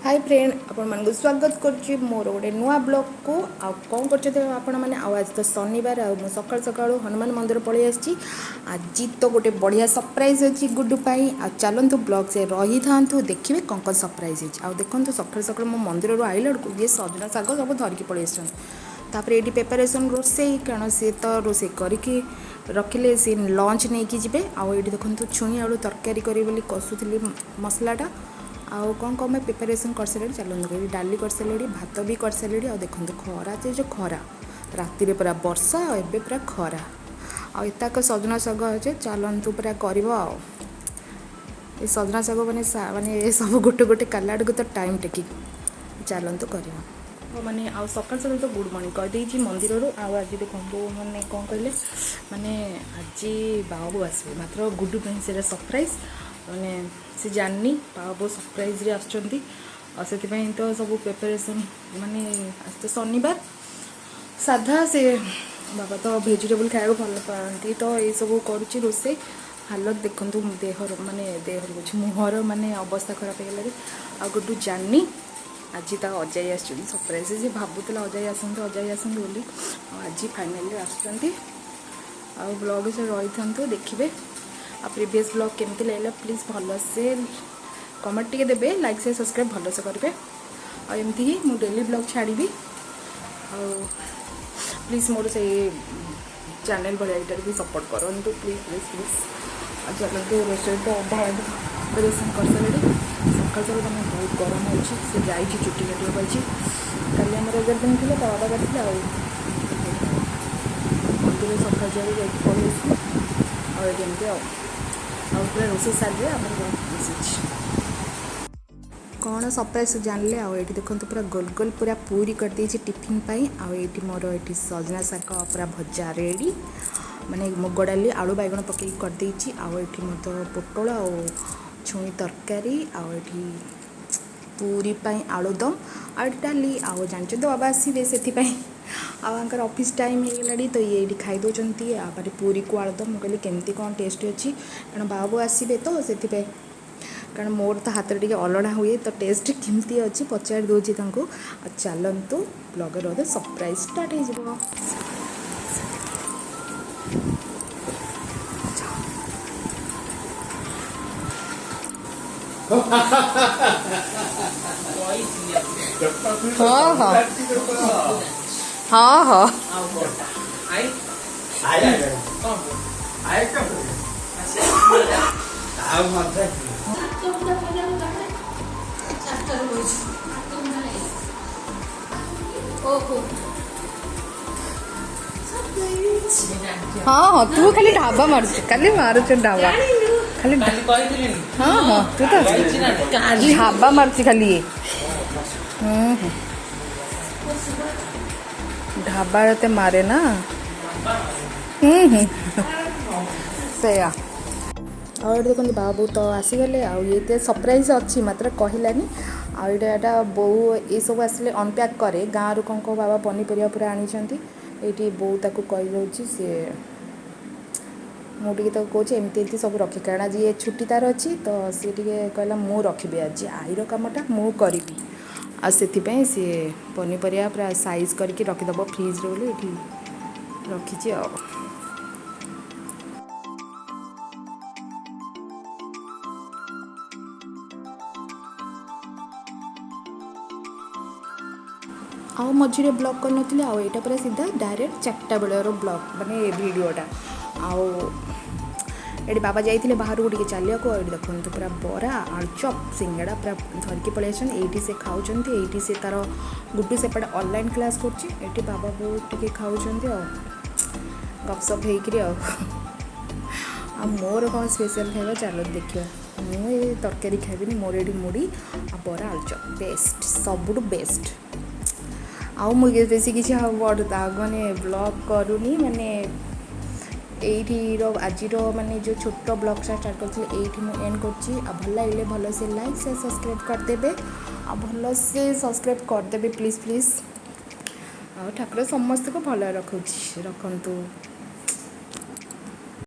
High friend, ଆପଣମାନଙ୍କୁ ସ୍ୱାଗତ କରୁଛି ମୋର ଗୋଟେ ନୂଆ ବ୍ଲଗ୍କୁ। ଆଉ କ'ଣ କରୁଛନ୍ତି ଆପଣମାନେ? ଆଉ ଆଜି ତ ଶନିବାର, ଆଉ ମୁଁ ସକାଳୁ ସକାଳୁ ହନୁମାନ ମନ୍ଦିର ପଳେଇ ଆସିଛି। ଆଜି ତ ଗୋଟେ ବଢ଼ିଆ ସରପ୍ରାଇଜ୍ ଅଛି ଗୁଡୁ ପାଇଁ। ଆଉ ଚାଲନ୍ତୁ, ବ୍ଲଗ୍ ସେ ରହିଥାନ୍ତୁ, ଦେଖିବେ କ'ଣ କ'ଣ ସରପ୍ରାଇଜ୍ ହେଇଛି। ଆଉ ଦେଖନ୍ତୁ, ସକାଳୁ ସକାଳୁ ମୋ ମନ୍ଦିରରୁ ଆଇଲା ବେଳକୁ ଇଏ ସଜନା ଶାଗ ସବୁ ଧରିକି ପଳେଇ ଆସିଛନ୍ତି। ତାପରେ ଏଇଠି ପ୍ରିପାରେସନ୍ ରୋଷେଇ, କାରଣ ସିଏ ତ ରୋଷେଇ କରିକି ରଖିଲେ ସିଏ ଲଞ୍ଚ ନେଇକି ଯିବେ। ଆଉ ଏଇଠି ଦେଖନ୍ତୁ, ଛୁଇଁ ଆଳୁ ତରକାରୀ କରିବି ବୋଲି କଷୁଥିଲି ମସଲାଟା। ଆଉ କ'ଣ କ'ଣ ମୁଁ ପ୍ରିପାରେସନ୍ କରିସାରିଲେଣି, ଚାଲନ୍ତୁ। ଏଇଠି ଡାଲି କରିସାରିଲେଣି, ଭାତ ବି କରିସାରିଲେଣି। ଆଉ ଦେଖନ୍ତୁ ଖରା ଯେ, ଯେଉଁ ଖରା, ରାତିରେ ପୁରା ବର୍ଷା ଆଉ ଏବେ ପୁରା ଖରା। ଆଉ ଏତାକ ସଜନା ଶାଗ ଅଛି, ଚାଲନ୍ତୁ ପୁରା କରିବ। ଆଉ ଏ ସଜନା ଶାଗ ମାନେ ଏସବୁ ଗୋଟେ ଗୋଟେ କାଲା ଆଡ଼କୁ ତ ଟାଇମ୍ ଟେକିଂ, ଚାଲନ୍ତୁ କରିବା। ମାନେ ଆଉ ସକାଳୁ ସକାଳୁ ତ ଗୁଡ଼୍ ମର୍ଣ୍ଣିଂ କହିଦେଇଛି ମନ୍ଦିରରୁ। ଆଉ ଆଜି ଦେଖନ୍ତୁ, ମାନେ କ'ଣ କହିଲେ, ମାନେ ଆଜି ବାବୁ ଆସିବେ, ମାତ୍ର ଗୁଡୁ ପାଇଁ ସେଇଟା ସରପ୍ରାଇଜ୍। ମାନେ ସେ ଜାଣିନି ବାବୁ ସରପ୍ରାଇଜ୍ରେ ଆସୁଛନ୍ତି। ଆଉ ସେଥିପାଇଁ ତ ସବୁ ପ୍ରିପାରେସନ୍। ମାନେ ଆଜି ତ ଶନିବାର, ସାଧା, ସେ ବାବା ତ ଭେଜିଟେବୁଲ୍ ଖାଇବାକୁ ଭଲ ପାଆନ୍ତି, ତ ଏଇସବୁ କରୁଛି ରୋଷେଇ। ହାଲତ ଦେଖନ୍ତୁ ଦେହର, ମାନେ ଦେହର କହୁଛି, ମୁହଁର, ମାନେ ଅବସ୍ଥା ଖରାପ ହେଇଗଲାଣି। ଆଉ ଗୁଡୁ ଜାଣିନି ଆଜି ତା ଅଜାଇ ଆସୁଛନ୍ତି ସରପ୍ରାଇଜ୍। ସେ ଭାବୁଥିଲା ଅଜାଇ ଆସନ୍ତୁ, ଅଜାଇ ଆସନ୍ତୁ ବୋଲି, ଆଉ ଆଜି ଫାଇନାଲି ଆସୁଛନ୍ତି। ଆଉ ବ୍ଲଗ୍ ସେ ରହିଥାନ୍ତୁ, ଦେଖିବେ। ଆଉ ପ୍ରିଭିୟସ୍ ବ୍ଲଗ୍ କେମିତି ଲାଗିଲା, ପ୍ଲିଜ୍ ଭଲସେ କମେଣ୍ଟ ଟିକେ ଦେବେ, ଲାଇକ୍, ସେୟାର, ସବସ୍କ୍ରାଇବ୍ ଭଲସେ କରିବେ। ଆଉ ଏମିତି ହିଁ ମୁଁ ଡେଲି ବ୍ଲଗ୍ ଛାଡ଼ିବି। ଆଉ ପ୍ଲିଜ୍ ମୋର ସେଇ ଚ୍ୟାନେଲ୍ ଭଳିଆ ଏଇଟାରେ ବି ସପୋର୍ଟ କରନ୍ତୁ, ପ୍ଲିଜ୍ ପ୍ଲିଜ୍ ପ୍ଲିଜ୍। ଆଉ ଚାଲନ୍ତୁ, ରୋଷେଇ ତ ଅଧା ପ୍ରିପାରେସନ୍ କରିସାରିଲେଣି। ସକାଳୁ ସକାଳୁ ମାନେ ବହୁତ ଗରମ ହେଉଛି। ସେ ଯାଇଛି ଚୁଟି କାଟିବାକୁ ଆଜି। କାଲି ଆମର 11 ଦିନ ଥିଲା, ତା ବାବା କାଟିଥିଲେ। ଆଉ ମନ୍ଦିର ସକାଳୁ ଯାଇ ଯାଇକି ପଳେଇ ଆସିଲି। ଆଉ ଏଠି ଏମିତି ଆଉ ପୁରା ରୋଷେଇ ସାରିଲେ ଆମର ବହୁତ ମିଶିଛି। କ'ଣ ସରପ୍ରାଇଜ୍ ଜାଣିଲେ। ଆଉ ଏଇଠି ଦେଖନ୍ତୁ, ପୁରା ଗୋଲ ଗୋଲ ପୁରା ପୁରୀ କରିଦେଇଛି ଟିଫିନ୍ ପାଇଁ। ଆଉ ଏଇଠି ମୋର ଏଇଠି ସଜନା ଶାଗ ପୁରା ଭଜା ରେଡ଼ି, ମାନେ ମୁଗ ଡାଲି ଆଳୁ ବାଇଗଣ ପକେଇକି କରିଦେଇଛି। ଆଉ ଏଇଠି ମୋର ତ ପୋଟଳ ଆଉ ଛୁଇଁ ତରକାରୀ, ଆଉ ଏଇଠି ପୁରୀ ପାଇଁ ଆଳୁଦମ, ଆଉ ଏଠି ଡାଲି। ଆଉ ଜାଣିଛନ୍ତି ତ ବାବା ଆସିବେ, ସେଥିପାଇଁ ଆଉ ଆଙ୍କର ଅଫିସ୍ ଟାଇମ୍ ହେଇଗଲାଣି, ତ ଇଏ ଏଇଠି ଖାଇ ଦେଉଛନ୍ତି। ଆଉ ମାନେ ପୁରୀକୁ ଆଳୁଦମ, ମୁଁ କହିଲି କେମିତି କ'ଣ ଟେଷ୍ଟ ଅଛି, କାରଣ ବାବୁ ଆସିବେ ତ ସେଥିପାଇଁ। କାରଣ ମୋର ତ ହାତରେ ଟିକେ ଅଲଣା ହୁଏ, ତ ଟେଷ୍ଟ କେମିତି ଅଛି ପଚାରି ଦେଉଛି ତାଙ୍କୁ। ଆଉ ଚାଲନ୍ତୁ, ବ୍ଲଗର ବୋଧେ ସରପ୍ରାଇଜ୍ ଷ୍ଟାର୍ଟ ହେଇଯିବ। ହଁ ହଁ ହଁ। ଆଉ କଣଟା I? I. କଣ? I. ଆଉ ମଜା କି? ହାତ ମୁଠା ପଇଲା, ଚାରିଟାରୁ ବଇଛୁ, ହାତ ମୁଠା ଓହୋ। ହଁ ହଁ, ତୁ ଖାଲି ଢାବା ମାରୁଛୁ, ଖାଲି ମାରୁଛୁ ଢାବା ଖାଲି। କାଲି କହିଥିଲିନି? ହଁ ହଁ, ତୁ ତ କହିଛି ନା? ଢାବା ମାରୁଛି ଖାଲି ଇଏ। ହୁଁ ହୁଁ ଢାବା ଏତେ ମାରେ ନା। ହୁଁ ହୁଁ ସେଇଆ। ଆଉ ଏଇଠି ଦେଖନ୍ତୁ, ବାବୁ ତ ଆସିଗଲେ। ଆଉ ଇଏ ତ ସରପ୍ରାଇଜ୍ ଅଛି, ମାତ୍ର କହିଲାନି। ଆଉ ଏଇଟା ବୋଉ ଏସବୁ ଆସିଲେ ଅନପ୍ୟାକ୍ କରେ। ଗାଁରୁ କ'ଣ କ'ଣ ବାବା ପନିପରିବା ପୁରା ଆଣିଛନ୍ତି। ଏଇଠି ବୋଉ ତାକୁ କହିଦେଉଛି। ସିଏ ମୁଁ ଟିକେ ତାକୁ କହୁଛି ଏମିତି ଏମିତି ସବୁ ରଖି, କାରଣ ଆଜି ଏ ଛୁଟି ତାର ଅଛି, ତ ସିଏ ଟିକେ କହିଲା ମୁଁ ରଖିବି, ଆଜି ଆଈର କାମଟା ମୁଁ କରିବି। ଆଉ ସେଥିପାଇଁ ସିଏ ପନିପରିବା ପୁରା ସାଇଜ୍ କରିକି ରଖିଦେବ ଫ୍ରିଜ୍ରେ ବୋଲି ଏଠି ରଖିଛି। ଆଉ ମଝିରେ ବ୍ଲଗ୍ କରିନଥିଲି। ଆଉ ଏଇଟା ପୁରା ସିଧା ଡାଇରେକ୍ଟ 4ଟା ବେଳର ବ୍ଲଗ୍, ମାନେ ଭିଡ଼ିଓଟା। ଆଉ ଏଠି ବାବା ଯାଇଥିଲେ ବାହାରକୁ ଟିକେ ଚାଲିବାକୁ। ଆଉ ଏଠି ଦେଖନ୍ତୁ, ପୁରା ବରା, ଆଳୁଚପ୍, ସିଙ୍ଗଡ଼ା ପୁରା ଧରିକି ପଳେଇ ଆସିଛନ୍ତି। ଏଇଠି ସେ ଖାଉଛନ୍ତି। ଏଇଠି ସେ ତାର ଗୁଡୁ ସେପଟେ ଅନଲାଇନ୍ କ୍ଲାସ୍ କରୁଛି। ଏଠି ବାବା ବୋଉ ଟିକେ ଖାଉଛନ୍ତି ଆଉ ଗପସପ ହେଇକିରି। ଆଉ ମୋର କ'ଣ ସ୍ପେଶାଲ୍ ଖାଇବା, ଚାଲନ୍ତୁ ଦେଖିବା। ମୁଁ ଏ ତରକାରୀ ଖାଇବିନି, ମୋର ଏଠି ମୁଢ଼ି ଆଉ ବରା ଆଳୁଚପ୍ ବେଷ୍ଟ, ସବୁଠୁ ବେଷ୍ଟ। ଆଉ ମୁଁ ବେଶୀ କିଛି ଆଉ ବଡ଼ ମାନେ ବ୍ଲଗ୍ କରୁନି। ମାନେ ଏଇଠିର ଆଜିର ମାନେ ଯେଉଁ ଛୋଟ ବ୍ଲଗ୍ଟା ଷ୍ଟାର୍ଟ କରିଥିଲି, ଏଇଠି ମୁଁ ଏଣ୍ଡ କରୁଛି। ଆଉ ଭଲ ଲାଗିଲେ ଭଲସେ ଲାଇକ୍, ସେୟାର, ସବସ୍କ୍ରାଇବ୍ କରିଦେବେ। ଆଉ ଭଲସେ ସବସ୍କ୍ରାଇବ୍ କରିଦେବେ, ପ୍ଲିଜ୍ ପ୍ଲିଜ୍। ଆଉ ଠାକୁର ସମସ୍ତଙ୍କୁ ଭଲ ରଖୁଛି ରଖନ୍ତୁ।